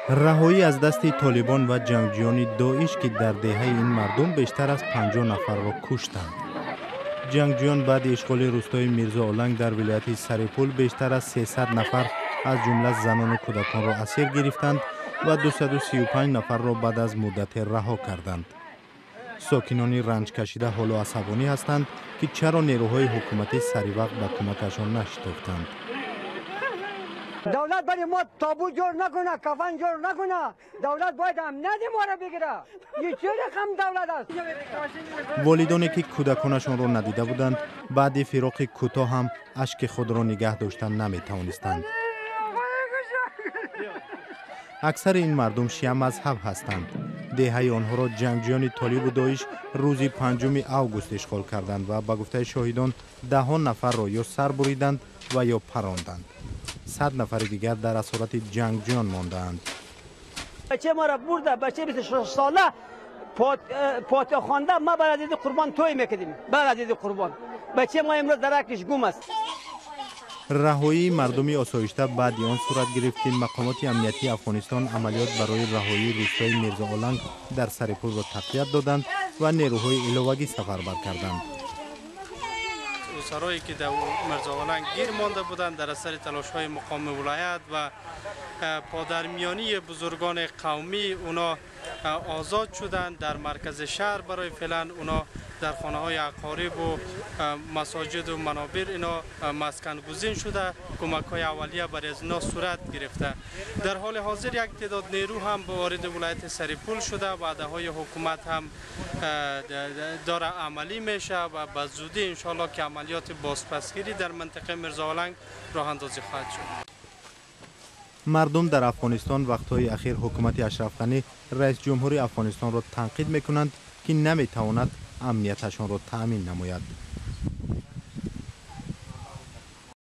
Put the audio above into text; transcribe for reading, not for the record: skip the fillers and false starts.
Раҳоӣ аз дасти Толибон ва ҷангҷӯёни Доиш, ки дар деҳаи ин мардум бештар аз 50 нафарро куштанд. Ҷангҷӯён баъди ишғоли рӯстои Мирзооланг дар вилояти Сарипул бештар аз 300 нафар, аз ҷумла занону кӯдаконро асир гирифтанд ва 235 нафарро баъд аз муддате раҳо карданд. Сокинони ранҷкашида ҳоло асабонӣ ҳастанд, ки чаро нерӯҳои ҳукуматӣ саривақт ба кӯмакашон нашитофтанд. Давлат барои мо тобут ҷор накуна, кафан ҷор накуна. Давлат бояд амнияти моро бигира. Ин чӣ рақам давлат аст? Волидоне, ки кӯдаконашонро надида буданд, баъди фироқи кӯтоҳ ҳам ашки худро нигаҳ дошта наметавонистанд. Аксари ин мардум шиамазҳаб ҳастанд. Деҳаи онҳоро ҷангҷӯёни Толибу Доиш рӯзи 5 август ишғол карданд ва, ба гуфтаи шоҳидон, даҳон нафарро ё сар буриданд ва ё паронданд. 100 нафари дигар дар асорати ҷангҷӯён мондаанд. Бача маро бурда, бача 26 сола фотиҳа хонда, ма баъд аз иди қурбон тӯй мекардем. Баъд аз иди қурбон. Бача мо имрӯз даракиш гум аст. Раҳоии мардуми осоишта баъди он сурат гирифт, ки мақомоти амниятии Афғонистон амалиёт барои раҳоии рӯстои Мирзооланг дар Сарипулро тақвият доданд ва нерӯҳои иловагӣ сафарбар карданд. Усарое ки дар Мирзооланг гир монда буданд, дар асари талошҳои мақоми вилоят ва подармиёнии бузургони қавмӣ اونا آزاد شدند. در مرکز شهر برای فعلا اونا در خانه های اقارب و مساجد و منابر اینا مسکن گزین شده. کمک های اولیه برای از اینا صورت گرفته. در حال حاضر یک تعداد نیرو هم به وارد ولایت سرپل شده. وعده های حکومت هم داره عملی میشه و به زودی انشالله که عملیات بازپسگیری در منطقه میرزاولنگ راه اندازی خواهد شد. Мардум дар Афғонистон вақтҳои ахир ҳукумати Ашраф Ғанӣ, раис ҷумҳури Афғонистонро танқид мекунанд, ки наметавонад амнияташонро таъмин намояд.